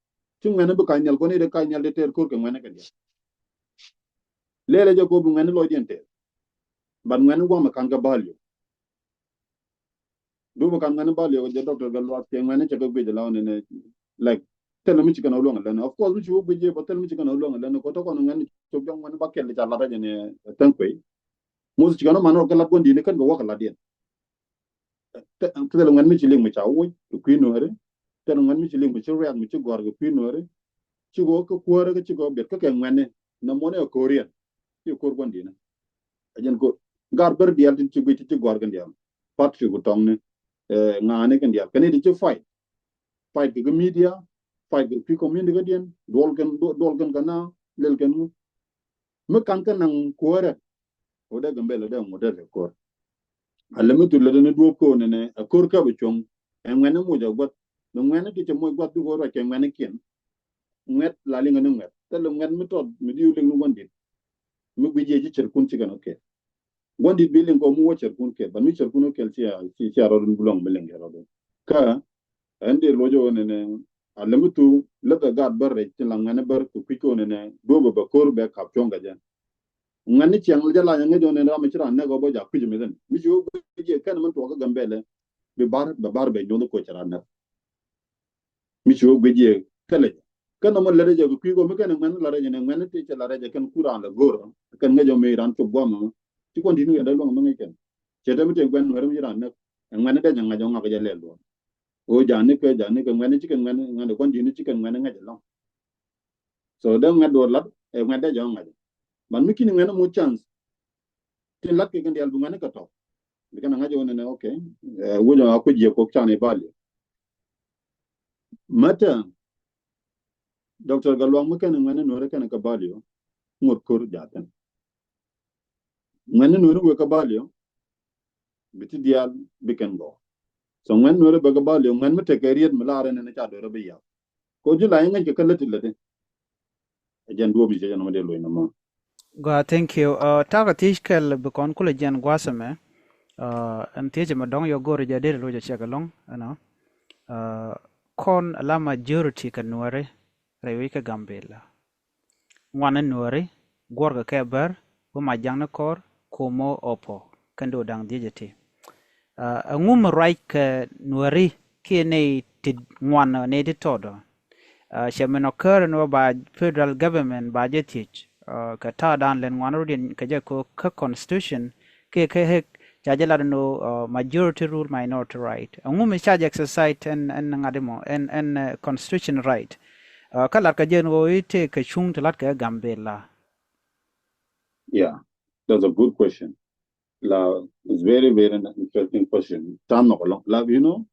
Ci ŋuɛ̈tni bi ka̱c nhial kɔn i̱ dee ka̱c nhial dee tɛɛr ko̱r kɛ ŋuɛ̈tni kɛ diaal. Lɛl ɛ jɛ ko̱ bi ŋuɛ̈tni lɔcdiɛn tɛɛr. But ŋuɛ̈tni guamɛ ka̱n kɛ value. Duɔ̱p ka̱n ŋuɛ̈tni value kɛ jɛ Doctor Gatluak kɛ ŋuɛ̈tni cɛ kɛ guic ala nɛnɛ, like, thilɛ mi ci kɛn a luäŋ a lɛn. Of course mi ci wä guic jɛ bä thilɛ mi ci kɛn a luäŋ a lɛn kɔ tɔkɔn ŋuɛ̈tni cop jɔŋ ŋuɛ̈tni ba kɛl ca lat a jɛ ni tha̱a̱ŋ kuey. Moth ci kɛn a man wä kɛ lat gua̱n di̱t ni kɛn kɛ wä kɛ latdiɛn. Thilɛ ŋuɛ̈tni mi ci liŋ mi ca woc kɛ kui̱ Nuärɛ. Thilɛ ŋuɛ̈tni mi ci liŋ mi ci riak mi ci gɔ̱a̱r kɛ kui̱ Nuärɛ. Ci kɔ kä kuäärä kä ci kɔ biɛt kä kɛ ŋuɛ̈tni. Nɛ mɔni a ko̱riɛn. Ci ko̱r gua̱n di̱t ni. A jɛn ko̱r. Gaat Bär diaal tin ci guic ti ci gɔ̱a̱r kɛn diaal. Patrick ku tɔŋni. Eh, ŋa̱a̱ni kɛn diaal. Kɛn i̱ ci fight. Fight kɛ kɛ media. Fight kɛ kui̱ community kä diɛn. Duɔl kɛn, duɔl kɛn kɛ na. Lɛl kɛn ŋu. Mi ka̱n kɛ naŋ kuäärä. Wä dee Gambɛl wä dee ŋut dee rɛ ko̱r. A lɛ mi thul lɛ dee ni duɔ̱ɔ̱p ko̱r nɛnɛ a ko̱r kä bi cuɔ̱ŋ. Ɛ ŋuɛ̈tni muc a gua̱th. Mi ŋuɛ̈tni ti cɛ muc gua̱th bikɛ wä ruac kɛ ŋuɛ̈tni kiɛn. Ŋuɛ̈t la liŋ ni ŋuɛ̈t. Thilɛ ŋuɛ̈t mi tɔt mi diw liŋ ni gua̱n di̱t. Mi guic yɛ ji̱ cɛrkun ci kɛn ɔ kɛl. Gua̱n di̱t bi liŋ kɔ mi wä cɛrkun kɛl. But mi cɛrkun ɔ kɛl ci a, ci, ci a rɔɔd in bi luɔ̱ŋ mi liŋ kɛ rɔɔd in. Kä ɛn dee luɔc ɔ nɛnɛ a lɛ mi thuk lɛ bɛ gaat Bär rɛc tin la ŋuɛ̈tni Bär kɛ kui̱ kɛ ɔ nɛnɛ duɔ̱ɔ̱p bɛ ko̱r bɛ kap cuɔ̱ŋ kɛ jɛ. Ŋuɛ̈tni ciɛŋ jɛ la nyɛ ŋäc ɔ nɛnɛ ram mi ci raan nɛk ɔ bä jak kui̱c mi thin. Mi ci wä guic jɛ kɛn min tuɔɔk kä Gambɛl ɛ. Bi bar, bɛ bar bɛ nyoth koc ci raan nɛk. Mi ci wä guic jɛ thilɛ jɛ. Kɛn nɔmɔ lɛt jɛ kɛ kui̱ kɔ mi kɛn ŋuɛ̈tni la rɛc jɛ nɛ ŋuɛ̈tni ti cɛ la rɛc jɛ kɛn kur raan lɛ go̱o̱r. Kɛn ŋäc ɔ mi raan cop guam ɔ. Ci kɔn di̱t ni kɛ dee luɔ̱ŋ mi ŋäc kɛn. Cɛ te mi tëë guɛn ŋuɛ̈tni mi ci raan nɛk. Ɛ ŋuɛ̈tni dee jɛ ŋa̱c ɔ ŋak jɛ lɛl duɔ̱ɔ̱r. Ɣöö ja̱a̱ni kɛ, ja̱a̱ni kɛ ŋuɛ̈tni ci kɛn ŋuɛ̈tni, ŋuɛ̈tni gua̱n di̱tni ci kɛn ŋuɛ̈tni ŋa̱c ɛlɔ̱ŋ. So dee ŋuɛ̈t duɔ̱ɔ̱r la̱t ɛ ŋuɛ̈t dee jɔ̱ɔ̱ŋ ŋa̱c. But mi ki̱ni ŋuɛ̈tni moc chance. Tin la̱t kɛ kɛn diaal bi ŋuɛ̈tni kɛ tɔ̱. Bi kɛn ŋa̱c ɣöö nɛnɛ, okay. Ɛ, wec ɔ a kui̱c yɛ kok can i̱ bal yɛ. Mɛtɛ Doctor Gatluak mi kɛn ŋuɛ̈tni Nuärɛ kɛn kɛ bal yɛ. Ŋot ko̱r ja̱a̱thin. Ŋuɛ̈tni Nuärɛ wek kɛ bal yɛ. Bi ti diaal bi kɛn gɔw. So ŋuɛ̈tni Nuärɛ bɛ kɛ bal yɛ ŋuɛ̈tni mi tekɛ riet mi laarɛ nɛnɛ ca do̱rɛ bi yath. Kɔ ji̱ la iŋäc kɛ kä lät ti lätdi. Ɛ jɛn duɔ̱ɔ̱p mi cɛ jɛn ɔmɔ dee luɔ̱c nɔmɔ. Gua, thank you. Uh, takɛ thiec kɛl bi kɔn kulɛ jiɛn gua̱a̱th ɛmɛ. Uh, ɛn thiec ɛmɛ dɔ̱ŋ yɔ go̱o̱ri jɛ deri loc a ciɛk ɛlɔ̱ŋ ɛnɔ. Uh, kɔn ala majority kɛ Nuäri rɛy wec kɛ Gambila. Ŋuan ni Nuäri guɔ̱rkɛ kɛ bär, wä ma jaŋ ni kɔr, ko̱o̱m mɔ oppo kɛn do̱ da̱ŋ dhiec ɛ ti. Uh, ɛŋu mi ruac kɛ Nuäri kiɛ nɛy ti ŋuan nɛy ti tɔt ɔ? Uh, cɛ min ɔ kär ni wä ba federal government ba jɛ thiec, uh, kɛ ta̱a̱ dan lɛn ŋuan rut in kɛ jɛ ko kä constitution kiɛ kä hek ca jɛ lat ni wä, uh, majority rule minority right. Ɛŋu mi ca jɛ exercise ɛn, ɛn ŋa̱t imɔ ɛn, ɛn, uh, constitution right. Uh, kä lat kɛ jɛ ni wä i̱ tëë kɛ cuŋ ti lat kɛ Gambila. Yeah, that's a good question. La, it's very, very interesting question. Tan nɔ kɔlɔŋ. La, you know,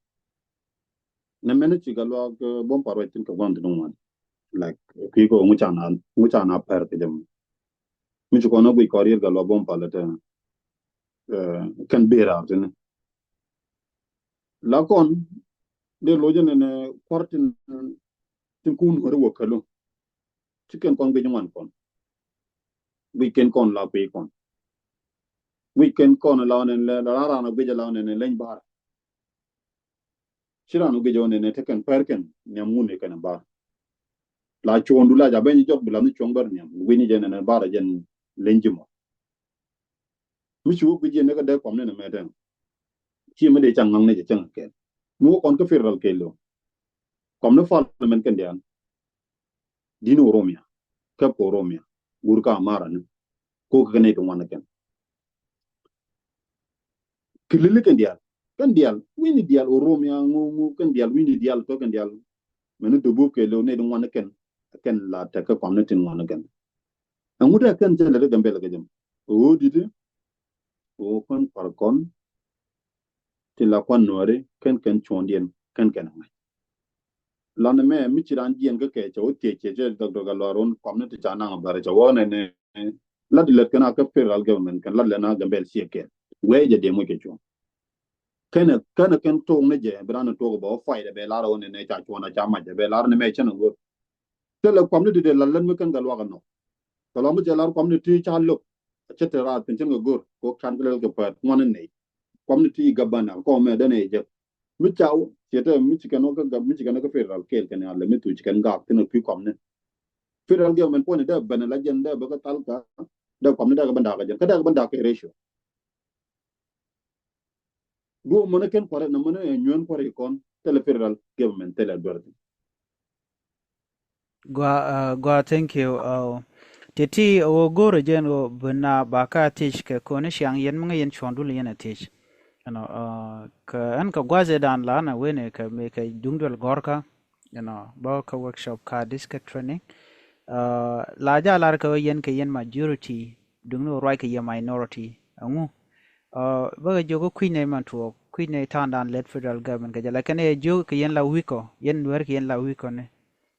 nɛ mɛn ci ka luak, uh, bom par wɛ tin ka guan tin wan. Like, kiko ŋu cana, ŋu cana per ke jam. Mi ci kɔn a gui kɔr yir ka luak bom par lɛ tɛ. Uh, kɛn bera tin. La kɔn de lojɛ nɛ nɛ kɔr tin, tin kun wɛrɛ wä kalo. Ci kɛn kɔn gui ŋuan kɔn. Gui kɛn kɔn la gui kɔn. Gui kɛn kɔn la nɛ lɛ la ran gui la nɛ lɛn bar. Ci ran gui jɔ nɛ nɛ te kɛn per kɛn niam ŋun kɛn bar. La cuɔn du la ja ben jɔk bi la ni cuɔn bar niam. Gui ni jɛ nɛ nɛ bar jɛn lɛn jimɔ. Mi ci wä gui jɛ nɛ ka dɛ kɔm nɛ nɛ mɛ tɛn. Ci mi de ca ŋaŋ nɛ jɛ cɛŋ kɛn. Mi wä kɔn kä federal kɛn lo. Kɔm ni parliament kɛn dian. Dini Oromia, kɛp kɛ Oromia, gur ka Amara ni, ko kɛ nɛy ti ŋuan kɛn. Kɛ lili kɛn dial, kɛn dial, wi̱ni dial Oromia, ŋu, ŋu, kɛn dial, wi̱ni dial, tɔ kɛn dial. Mɛni dubuk kɛ lo nɛy ti ŋuan kɛn, kɛn la tɛk kɛ kɔm ni tin ŋuan kɛn. Ɛŋu tɛ kɛn cɛ lɛ ti Gambɛl kɛ jɛm. O didi, o kɔn par kɔn, ti la kuan Nuäri, kɛn kɛn cuɔndiɛn, kɛn kɛn ŋa̱c. Lan mɛ mi ci ran jiɛn kä kɛ cɛ wä thiec cɛ cɛ dɔk dɔk a lɔr wun kɔm ni ti ca naŋ a bɛr cɛ wä nɛ nɛ. Lat lɛt kɛn a kä federal government kɛn lat lɛn a Gambɛl ciɛ kɛn. Wee jɛ diɛ muc kɛ cuɔ̱ŋ. Kɛn kɛn kɛn tok ni jɛ bi ran tok bɛ wä fay dɛ bɛ lar wä nɛ nɛ ca cuɔn a ca mac dɛ bɛ lar ni mɛ cɛn a go̱r. Tɛlɛ kɔm ni ti dee lat lɛn mi kɛn kɛ luak a nɔ. Kɛ lɔm mi cɛ lar kɔm ni ti ca lok. Cɛ te raat pin cɛn kɛ go̱r ko kan kɛ lɛl kɛ pɛt ŋuan ni nɛy. Kɔm ni ti gabana kɔmɛ dɛn ɛ jɛ. Mi ca wä ciɛ tɛ mi ci kɛn wä kä gab mi ci kɛn wä kä federal kɛɛl kɛn ale mi thu ci kɛn gak thin a kui̱ kɔm ni. Federal government puɔ̱ny dɛ ben la jɛn dɛ bä kä thal ka dɛ kɔm ni dɛ kɛ ben dak kɛ jɛn kä dɛ kɛ ben dak kɛ ratio. Duɔ mɔnɛ kɛn kuarɛ na mɔnɛ ɛ nyuɛn kuarɛ kɔn thilɛ federal government thilɛ duɛr thin. Gua, uh, gua, thank you. Uh, titi wä go̱o̱rä jɛn wä bina ba ka thiec kɛ koni ciaŋ yɛn mi ŋä yɛn cuɔ̱n dul yɛn a thiec. You know, uh, kɛ ɛn kɛ gua̱cɛ dan la na wen kɛ mi kɛ duŋ duel gɔ̱rkä. You know, bä kɛ workshop ka diskɛ training. Uh, la ja lar kɛ wä yɛn kɛ yɛn majority duŋ ni wä ruac kɛ yɛ minority. Ɛŋu? Uh, bä kɛ jiök kä kui̱ny nɛ man tuɔɔk kui̱ny nɛ ta̱a̱n dan lɛt federal government kɛ jɛ la kɛn ɛ jiök kɛ yɛn la wi̱kɔ yɛn nuɛr kɛ yɛn la wi̱kɔ ni.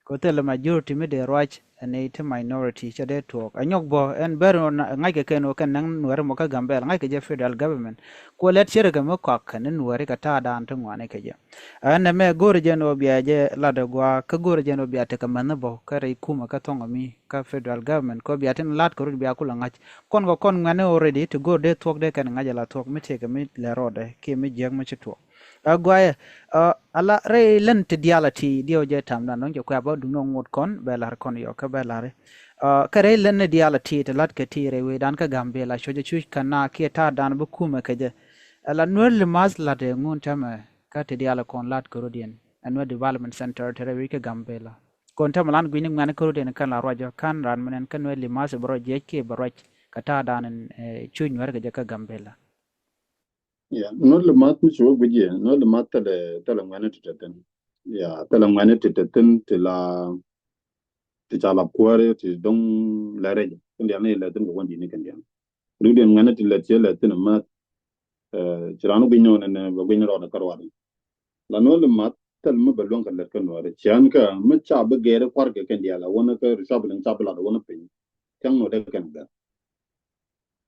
Kɛ thilɛ majority mi dee ruac ɛn iti minority cɛ dee tuɔɔk. Ɛ nyɔk bɔ ɛn ber ŋa̱ckɛ kɛn ɣöö kɛn näŋ nuɛri mɔ kä Gambɛl ŋa̱ckɛ jɛ federal government. Kuɔ lɛt cierɛ kɛ mi kɔak kɛn ni nuɛri kɛ ta̱a̱ daan ti ŋuani kɛ jɛ. Ɛn ɛmɛ go̱o̱rɛ jɛn ɣöö bia jɛ lat ɛ gua̱a̱ kä go̱o̱rɛ jɛn ɣöö bia tekɛ mäni bɔ kä rɛy kumɛ kä thɔŋ ɛmi kä federal government kɛ ɣöö bia tin lat kɛ rut bia kulɛ ŋa̱c. Kɔn kɛ kɔn ŋuɛni already ti go̱o̱r dee thuɔ̱k dee kɛn ŋa̱c ɛ la thuɔ̱k mi tekɛ mi lɛ rɔɔdɛ kiɛ mi jiäk mi ci tuɔɔk. Ɛ guayɛ, ɛ, ala rɛy län ti diaal a ti diɛw jɛ tam dan dɔ̱ŋ cɛ kuɛ a bä duŋni ŋot kɔn bɛ la̱r kɔn yɔ kä bɛ la̱ri. Ɛ, kä rɛy län ni diaal a ti ti la̱t kɛ ti rɛy wecdan kä Gambɛl a cuɔ̱cɛ cuc kɛ na kiɛ ta̱a̱ dan bi kumɛ kɛ jɛ. Ala Nuer Limath la̱t ɛ ŋun tɛmɛ kä ti diaal a kɔn la̱t kɛ rot yɛn. Ɛ Nuer Development Center ti rɛy wec kä Gambɛl a. Kɔn tɛmɛ lan gui̱ni ŋuɛ̈ni kä rot yɛn kɛn la ruacä kän ran mi nɛn kä Nuer Limath bɛ ruac jiɛc kiɛ bɛ ruac kɛ ta̱a̱ dan in, ɛ, cuc Nuer kɛ jɛ kä Gambɛl a. Yeah, Nuer Limath mi ci wä guic yɛ, Nuer Limath thilɛ, thilɛ ŋuɛ̈ni ti te thi̱n. Yeah, thilɛ ŋuɛ̈ni ti te thi̱n ti la, ti ca la kuääri ti dɔ̱ŋ lɛ rɛc. Kin dial ni lɛ thi̱n kɛ wän di̱t ni kin dial. Ri diɛn ŋuɛ̈ni ti lɛ ti lɛ thi̱n math. Eh, ci raan guic ni wä nɛ nɛ bɛ guic ni rɔɔdɛ kä ruaadɛ. La Nuer Limath thil mi bɛ luäŋ kɛ lɛt kä Nuääri. Cian kä mi ca bi gɛɛri kuarkɛ kin dial a wän kä ri ca bi liŋ ca bi lat a wän piny. Cäŋ nɔ dee kɛn gɛr.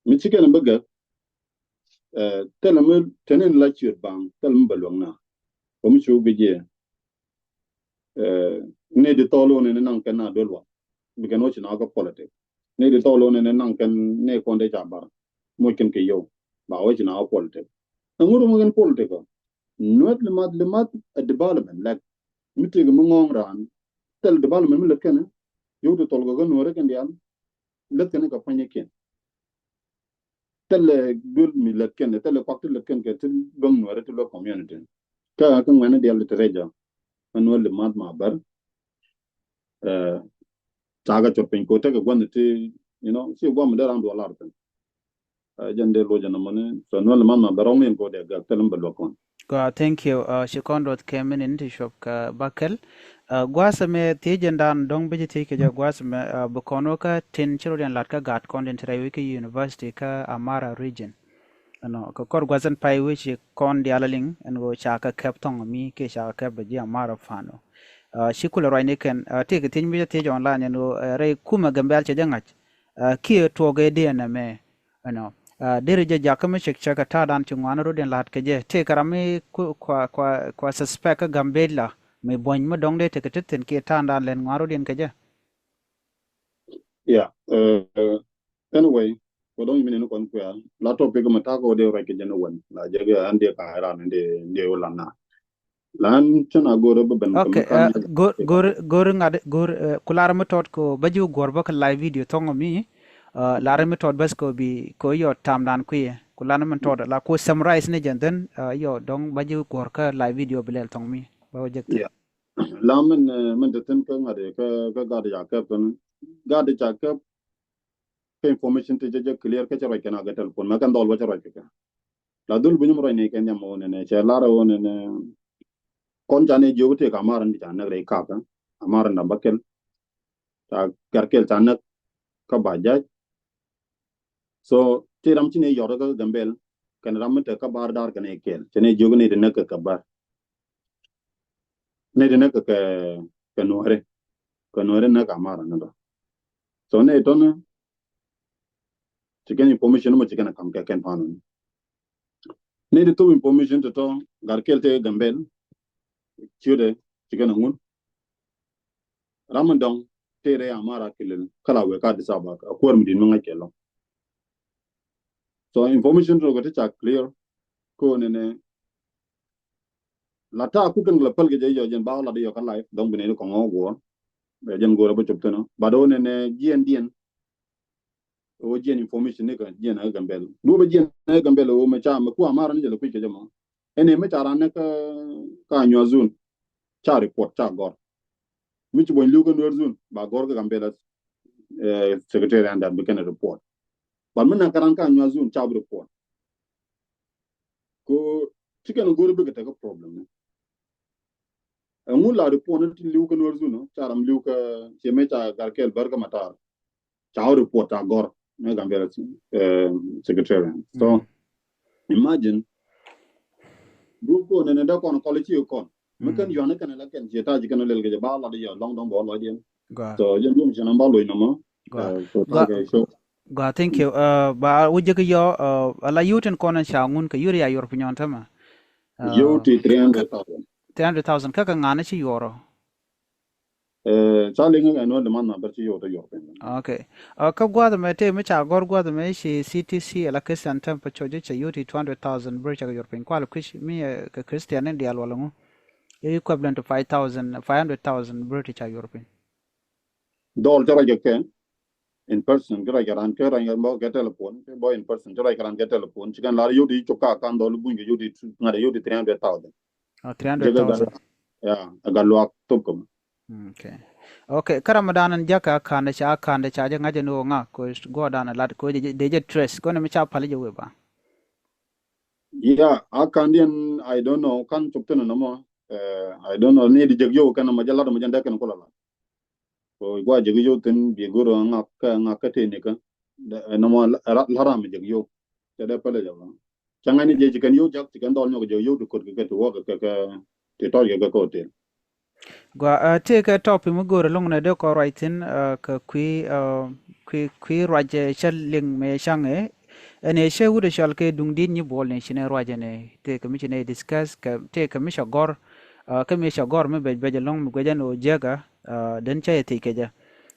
Mi ci kɛn bi gɛr. Eh, thilɛ mi teni la ciöt baŋ thilɛ mi bɛ luäŋ na. Kɔ mi ci wä guic yɛ. Eh, ni di thɔɔl wä ni ni naŋ kɛn na duel wa. Bi kɛn wä ci na kä politik. Ni di thɔl wä ni ni naŋ kɛn ni kɔn dee ca bar. Moc kɛn kɛ yio̱w. Ba wä ci na wä politik. Ɛŋu rum kɛn politik ɔ? Nuet limath limath a development, like, mi tëëk mi ŋɔ̱ɔ̱ŋ raan. Thil development mi lät kɛn, yio̱w ti thɔl kɛ kɛ nuɔ̱ɔ̱ri kɛn diaal. Lät kɛn kɛ pua̱nykiɛn. Thilɛ duel mi lät kɛn, thilɛ kuak ti lät kɛn kɛ ti luäŋ nuɔ̱ɔ̱ri ti luäŋ community. Kä kä ŋuɛ̈ni diaal ti rɛc ɔ. Kä nuɔ̱ɔ̱r limath ma bär. Ɛ, cakɛ cuɔt piny ko tekɛ gua̱n ti, you know, ci gua̱n mi dee ram duɔl lar piny. Ɛ, jɛn dee luɔc ɛn ɛmɔni. So nuɔ̱ɔ̱r limath ma bär rɔ̱ŋ ni ɛn ko dee gak thil mi bɛ luɔk kɔn. Gua, thank you. Ɛ, ci kɔn duɔth kɛ mini ni ti cuɔp kɛ bäkɛl. Ɛ, gua̱a̱th ɛmɛ thiec jɛn dan dɔ̱ŋ bi ji̱ thiec kɛ jɛ gua̱a̱th ɛmɛ, ɛ, bi kɔn wä kä tin ci rot yɛn lat kä gat kɔn tin ti rɛy wec kä university kä Amara region. Ɛnɔ, kɛ kɔr gua̱th ɛn pay wec ci kɔn diaal aliŋ ɛn ɣöö ca kɛ kɛp thɔŋ mi kiɛ ca kɛ kɛp bɛ ji̱ Amara Fano. Ɛ, ci kulɛ ruacni kɛn, ɛ, tëëkɛ thiec mi cä thiec online ɛn ɣöö, ɛ, rɛy kumɛ Gambɛl cɛ jɛ ŋa̱c. Ɛ, kiɛ tuɔɔk ɛ dee ɛn ɛmɛ. Ɛnɔ, ɛ, derɛ jɛ jakä mi cɛk cɛk ɛ ta̱a̱dan ci ŋuan rot in la̱t kɛ jɛ. Tëëkɛ ram mi ku, kua, kua, kua suspect kä Gambɛl la mi buɔ̱ny mi dɔ̱ŋ dee tekɛ ti thi̱n kiɛ ta̱a̱dan lɛn ŋuan rot in kɛ jɛ. Yeah, ɛ, ɛ, anyway, kɛ dɔ̱ŋ mi ni ni kɔn kuɛɛl la topic mi ta̱a̱ kɛ wä dee ruac kɛ jɛ ni wän la jɛ kɛ an dee ka̱a̱c ran in dee, in dee wä la na. Lan cä na go̱r bä ben kɛ mi kan. Okay, ɛ, go̱r, go̱r, go̱r ŋa̱t, go̱r, ɛ, ku lar mi tɔt ko bä ji̱ guɔ̱r bä kɛ live video thɔŋ mi, ɛ, lar mi tɔt bäth ko bi ko yɔ tam dan kui̱, ku lar mi tɔt la ku summarize ni jɛn then, ɛ, yɔ dɔ̱ŋ bä ji̱ guɔ̱r kä live video bi lɛl thɔŋ mi bä wä jek. Yeah. La min, ɛ, min te thin kä ŋa̱t kä, kä gat ja kɛp thin. Gat ja kɛp kä information ti jɛ jɛ clear kä cɛ ruac kɛ na kɛ telephone mɛ kɛn dhɔl wä cɛ ruac kɛ kɛ. La dhul bi nyum ruac ni kɛ nhiam wä nɛnɛ cɛ lar wä nɛnɛ. Kɔn ca ni jiök tëëk Amara ni ca näk rɛy kakä. Amara ni dam bä kɛl. Ca Garkɛl ca näk kä ba jac. So ti ram ci ni yɔr kä Gambɛl kɛn ram mi te kä bar dar kɛn kɛl cɛ ni jiök ni ti näk kɛ kɛ bar. Ni ti näk kɛ kɛ nuɔri kɛ nuɔri näk Amara ni dɔ. So ni tɔni ci kɛn information mɔ ci kɛn kam kɛ kɛn panɔ ni. Ni di thum information ti tɔ Garkɛl te Gambɛl. Ciötɛ ci kɛn ŋun. Ram mi dɔŋ te rɛ Amara kilil kala wek ka Addis Ababa a kuäär mi din mi ŋa̱c kɛ lɔ. So information ti tɔ kɛ ti ca clear. Ko nene la ta ku kɛn la päl kɛ jɛ yɔ jɛn ba la di yɔ ka live dɔŋ bi nene kɔŋ ɔ guɔ. Bɛ jɛn guɔ rɛ bä cop thin ɔ. But o nene jiɛn diɛn. Ɣöö jiɛn information ni kä jiɛn ɛ Gambɛl. Duɔ̱p ɛ jiɛn ɛ Gambɛl ɣöö mɛ ca mɛ ku Amara ni jɛ lɛ kui̱ kɛ jɛ mɔ. Ɛn ɛ mɛ ca ran ni kä, kä Anyuak zone. Ca report ca gɔr. Mi ci buɔ̱ny li̱w kä Nuer zone ba gɔr kä Gambɛl, eh, secretary and bi kɛn report. But mi na kä ran kä Anyuak zone ca bi report. Ko ci kɛn go̱r bikɛ tekɛ problem ni. Ɛŋu la report ni ti li̱w kä Nuer zone ca ram li̱w kä ci mɛ ca Garkɛl bär kä matar. Ca wä report ca gɔr ni Gambɛl, eh, secretariat. So imagine. Duɔ̱p ko nene dee kɔn kɔl ci kɔn mi kɛn yuan kɛn la kɛn ci ta ci kɛn lel kɛ jɛ ba la di yɔ lɔŋ dɔŋ bɔ lɔ diɛn. So jɛn duɔ̱m ci na ba lɔ inɔmɔ. Gua, thank you. Ba wä jek yɔ, ala yio̱w tin kɔn ca ŋun kɛ yio̱w ya yuɔr piny ɔn tämɛ. Yio̱w ti three hundred thousand. Three hundred thousand kä kɛ ŋa̱n ci yuɔr ɔ. Ca liŋ ŋɛ nuɔ̱n di man na bär ci yio̱w tɔ yuɔr piny. Okay. Kä gua̱th mɛ te mi ca gɔr gua̱th mɛ ci C T C ala Christian Temple Church ca yio̱w ti two hundred thousand bär ca yuɔr piny kual kui̱c mi kɛ Christian ni dial wala ŋu. Equivalent to five thousand, five hundred thousand bär ti ca yuɔr piny. Dɔl ca rɔc kɛ kɛ in person, kɛ rɔc kɛ ran, kɛ rɔc kɛ bɔ kɛ telephone, kɛ bɔ in person, kɛ rɔc kɛ ran kɛ telephone, ci kɛn lar yio̱w ti cop ka kan dɔl buny kɛ yio̱w ti ŋa̱t yio̱w ti three hundred thousand. Oh, three hundred thousand. Yeah, a gat luak thop kɛ mɔ. Okay. Okay, kä Ramadan in jakä akande ca akande ca jɛ ŋa̱c ni ɣöö ŋa ko guɔdan a lat ko dee jɛ trace ko ni mi ca pal jɛ wee ba. Yeah, akande in I don't know kan cop thin nɔmɔ. I don't know ni di jek yio̱w kɛn nɔmɔ jɛ lat nɔmɔ jɛ dee kɛn kula lat. Ko gua jek yio̱w thin bi goro ŋa kä ŋa kä teni kä. Nɔmɔ la ram mi jek yio̱w. Cɛ dee pɛlɛ jɛ ba. Cɛ ŋa̱c ni jɛ ci kɛn yio̱w jak ci kɛn dhɔl nyɔk jɛ yio̱w ti ko̱t kɛ kɛ ti wä kɛ kɛ ti tɔc kɛ kɛ kɛ hotel. Gua, tëëkɛ topic mi go̱o̱r ɛlɔ̱ŋ nɛ dee kɔ ruac thi̱n kɛ kui̱, kui̱, kui̱ ruac cä liŋ mëë caŋ ɛ. Ɛn ɛ cä wut ɛ cɔal kɛ duŋdi̱t nyi buɔl ni ci nɛ ruac ɛn ɛ tëëkɛ mi ci nɛ discuss kɛ tëëkɛ mi cɛ gɔr. Kä mi cɛ gɔr mi bɛc bɛc ɛlɔ̱ŋ mi guɛc ɛn ɣöö jiäkä den cä yɛ thiec kɛ jɛ.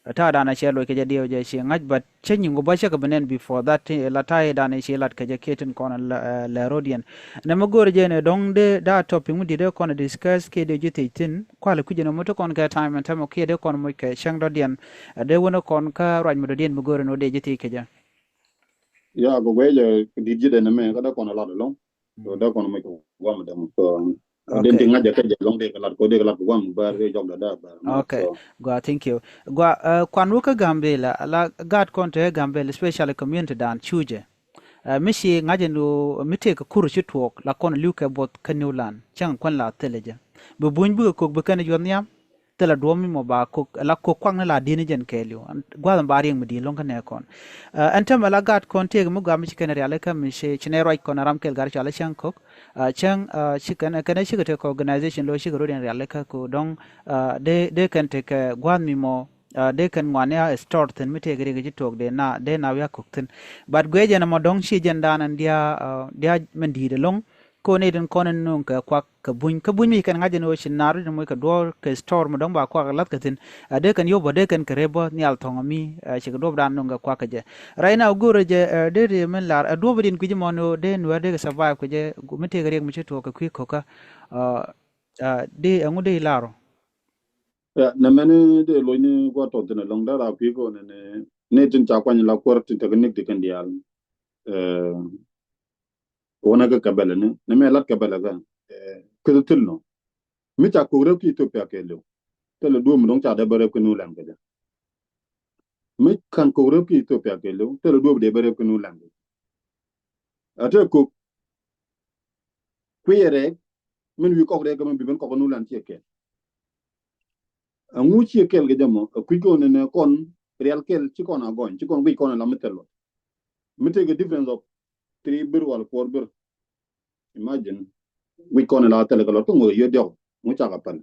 Ta̱a̱ dan a cɛ loc kɛ jɛ diɛw jɛ ci ŋa̱c, but cä nyiŋ ku bä cä kɛ bi nɛn before that, eh, la ta̱a̱ dan ci lat kɛ jɛ kiɛ tin kɔn lɛ, eh, lɛ road yɛn. Nɛ mi go̱o̱r jɛ ni dɔ̱ŋ dee, daa topic mi di̱t dee kɔn discuss kiɛ dee ji̱ thiec thi̱n, kualɛ kui̱c ni mi ti kɔn kɛ time ɛn tämɛ kiɛ dee kɔn moc kɛ cäŋ dɔ̱diɛn, eh, dee wänä kɔn kä ruac mi dɔ̱diɛn mi go̱o̱r ni wä dee ji̱ thiec kɛ jɛ. Ya, kɛ guɛ jɛ di̱t ji̱ dee ni mɛ, kä dee kɔn lat ɛlɔ̱ŋ. So dee kɔn moc kɛ guam dee mɔ. So den ti ŋa̱c jɛ kɛ jɛ lɔŋ dee kɛ lat kɔ, dee kɛ lat kɛ guam bär dee jɔk dee dee bär. Okay. Gua, thank you. Gua, eh, kuan wä kä Gambela, la gaat kɔn te Gambela, especially community dan Cucɛ. Eh, mi ci ŋa̱c ɛn ɣöö mi tëëk kɛ kur ci tuɔɔk la kɔn li̱w kɛ buɔth kä New Land. Cäŋ kuan la thilɛ jɛ. Bi buny bikɛ kok bi kɛn juɔth nhiam. Thilɛ duɔ̱ɔ̱p mi mɔ ba kok, la kok kuakni la di̱n jɛn kɛɛliw. Gua̱th ɛn ba riɛŋ mi di̱i̱t lo̱ŋ kä nɛ kɔn. Eh, ɛn tämɛ la gaat kɔn tëëk mi gɔaa mi ci kɛn rialikä mi ci, ci nɛ ruac kɔn ram kɛl gat cɔal i̱ Cäŋ Kok. Ah, cäŋ, ah, ci kɛn, kɛn cikɛ tekɛ organization lo cikɛ rot in rialikä ko dɔŋ, ah, dee, dee kɛn tekɛ gua̱a̱th mi mɔ, ah, dee kɛn ŋuan ya store thi̱n mi tëëk riɛk ci tuɔɔk dee na, dee na wi̱i̱ a kok thi̱n. But guiɛ jɛn ɛmɔ dɔŋ ci jɛn dan ɛn diaa, ah, diaa min di̱i̱t ɛlɔ̱ŋ. Ko nɛy tin kɔn in nuŋ kɛ kuak kɛ buny. Kä buny mi ci kɛn ŋa̱c ɛn ɣöö ci nar ri moc kɛ duɔɔr kɛ store mi dɔ̱ŋ ba kuak kɛ la̱th kɛ thi̱n. Ah, dee kɛn yop bä dee kɛn kɛ rep bä nhial thɔ̱ŋ mi, ah, cikɛ duɔ̱ɔ̱p dan nuŋ kɛ kuak kɛ jɛ. Right now go̱o̱rä jɛ, eh, dee ri min lar, eh, duɔ̱ɔ̱p din kui̱c mɔn ɣöö dee nuɛɛr dee kɛ survive kɛ jɛ, mi tëëk riɛk mi ci tuɔɔk kɛ kui̱ ko̱kä. Ah, ah, dee ɛŋu dee ilar ɔ? Ya, nɛ mɛni dee loc ni gua̱ tɔth thin ɛlɔ̱ŋ dee ra kui̱ kɛ ɣöö nɛnɛ ni tin ca kuany la kuäär tin tekɛ nik ti kɛn diaal. Eh, Wänä kä Gambɛlɛ ni, ni mɛ lat Gambɛlɛ kä, eh, kueth thil nɔ. Mi ca kok rep ki Ethiopia kɛɛliw. Thilɛ duɔ̱ɔ̱p mi dɔ̱ŋ ca dee bä rep kä New Land kɛ jɛ. Mi kan kok rep ki Ethiopia kɛɛliw, thilɛ duɔ̱ɔ̱p dee bä rep kä New Land kɛ jɛ. A te kok kui̱ rɛɛk, min wi̱i̱ kɔk rɛɛk kɛ min bi ben kɔk kä New Land ciɛ kɛɛl. Ɛŋu ciɛ kɛɛl kɛ jɛ mɔ, ɛ kui̱ kɛ ɣöö nɛnɛ kɔn rial kɛɛl ci kɔn a gɔny, ci kɔn guic kɔn a la mi thil luɔt. Mi tekɛ difference of three bir wal four bir. Imagine, guic kɔn a la thil kɛ luɔt kä ŋot a yio̱t diɔk, ŋu cakɛ päl.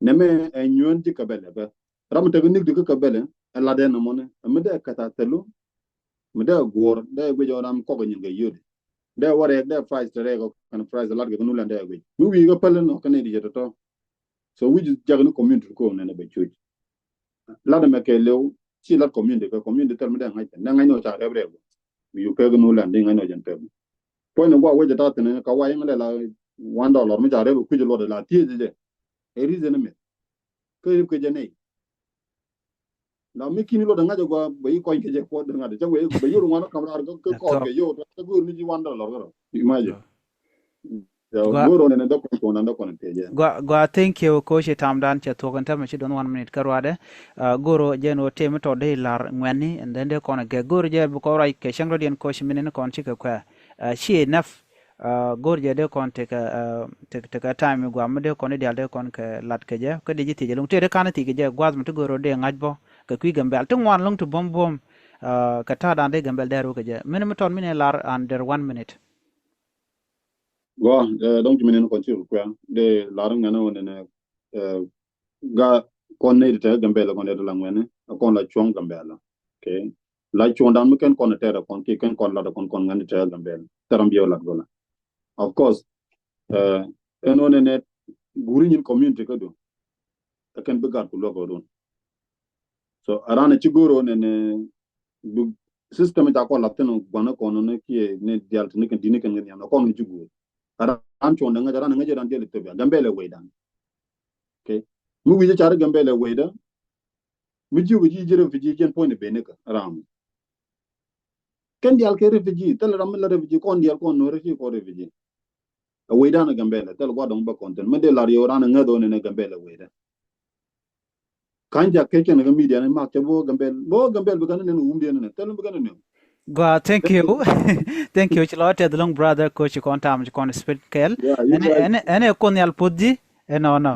Nɛmɛ ɛ nyuɛn ji̱ Gambɛlɛ bä. Ram mi tekɛ nik di kä Gambɛlɛ, ɛ lat ɛn ɛmɔni, ɛ mi dee kɛth a thil lu, mi dee guɔ̱ɔ̱r, dee guic ɔ ram kɔk ɛ nyin kɛ yio̱t. Dee wä rɛɛk, dee price te rɛɛk ɔ, kɛn price lat kɛ kä New Land dee guic. Mi wi̱i̱ kä päl ɛn ɔ, kɛn nɛy di cɛ tɔ̱tɔ̱. So wi̱c jak ni community ko nɛn a bɛ cuc. Lat ɛmɛ kɛɛliw, ci lat community kɛ community thil mi dee ŋa̱c kɛ. Dee ŋa̱c ni ɔ ca rɛp rɛp. Mi yuk pek New Land, dee ŋa̱c ni ɔ jɛn pek. Puɔ̱ny ni gua̱ wec ɛ ta̱a̱ thi̱n, ka wa̱i̱ ŋä lɛ la one dollar, mi ca rɛp kui̱c luɔt la thiec jɛ. Ɛ reason mi. Kä rip kɛ jɛ nɛy. La mi kini luɔt ŋa̱c ɛ gua bɛ yi kɔny kɛ jɛ kuɔt ŋa̱t cä wee bɛ yur ŋuan kam raar kä kɔɔr kɛ yio̱w kä go̱o̱r ni ji̱ one dollar kärɔ. Imagine. Gua, go̱o̱r ɔ nɛn däk kɔn kɔn däk kɔn tëë jɛ. Gua, gua, thank you, coach, tamdan cɛ thuɔ̱k ɛn tämɛ ci duɔth one minute kä ruadɛ. Ah, go̱o̱r ɔ jɛn ɔ tëë mi tɔt dee lar ŋuɛ̈ni, and then dee kɔn gɛ go̱o̱r jɛ bi kɔn ruac kɛ cäŋ rɔ̱diɛn coach mi nɛn kɔn cikɛ kuɛ. Ah, ci enough. Ah, go̱o̱r jɛ dee kɔn tekɛ, ah, tekɛ, tekɛ time mi guam mi dee kɔn i̱ diaal dee kɔn kɛ lat kɛ jɛ, kä dee ji̱ thiec ɛlɔ̱ŋ tëë dee ka̱n thiec kɛ jɛ gua̱a̱th mi ti go̱o̱r ɔ dee ŋa̱c bä kɛ kui̱ Gambɛl ti ŋuan lɔ̱ŋ ti buɔ̱m buɔ̱m. Ah, kɛ ta̱a̱ dan dee Gambɛl dee ruk kɛ jɛ. Mini mi tɔt mini lar under one minute. Gua, eh, dɔ̱ŋ ci mini ni kɔn ci ruk kuɛ dee lar ŋɛn ɔ nɛnɛ, eh, ga kɔn ni tekɛ Gambɛl kɔn dee la ŋuɛni kɔn la cuɔ̱ŋ Gambɛl. Okay. La cuɔ̱ŋ dan mi kɛn kɔn tɛɛrɛ kɔn ki kɛn kɔn lat kɔn kɔn ŋäni tɛɛrɛ Gambɛl. Tɛɛrɛ biɛ lat gɔla. Of course, eh, ɛn ɣän ɛnɛ guri nyin community kä du. Ɛ kɛn bi gat ku luɔk ɣän. So, aran ci go̱r ɣän ɛnɛ bi system ca kɔn lat thin gua̱n kɔn ni kiɛ ni dial ti ni kɛn di ni kɛn kɛn yam kɔn ni ci go̱r. Aran cuɔ̱ŋ dɛ ŋäc, aran ŋäc, aran dial Ethiopia Gambɛl ɛ wecdan. Okay. Mi wi̱c car Gambɛl ɛ wecdan. Mi jiök ji̱ ji̱ refugee jiɛn puɔ̱ny ni ben ni kä ram. Kɛn diaal kɛ refugee, thil ram mi la refugee, kɔn diaal kɔn no̱o̱r refugee kɔn refugee. A wecdan a Gambɛl, thil gua̱dɔŋ bä kɔn thil. Mi dee lar yɛ ran a ŋäth ɣän ɛnɛ Gambɛl a wecdan. Ka̱ny ca kec kɛn kä media ni mak cɛ bä Gambɛl, bä Gambɛl bi kɛn nɛn wumdiɛn nɛ, thil bi kɛn nɛ. Gua, thank you. Thank you. Ci lɔ tɛth lɔŋ brother coach ci kɔn tam ci kɔn spit kɛl. Ɛn, ɛn, ɛn ɛ kun yal puth ji̱, ɛn ɔnɔ.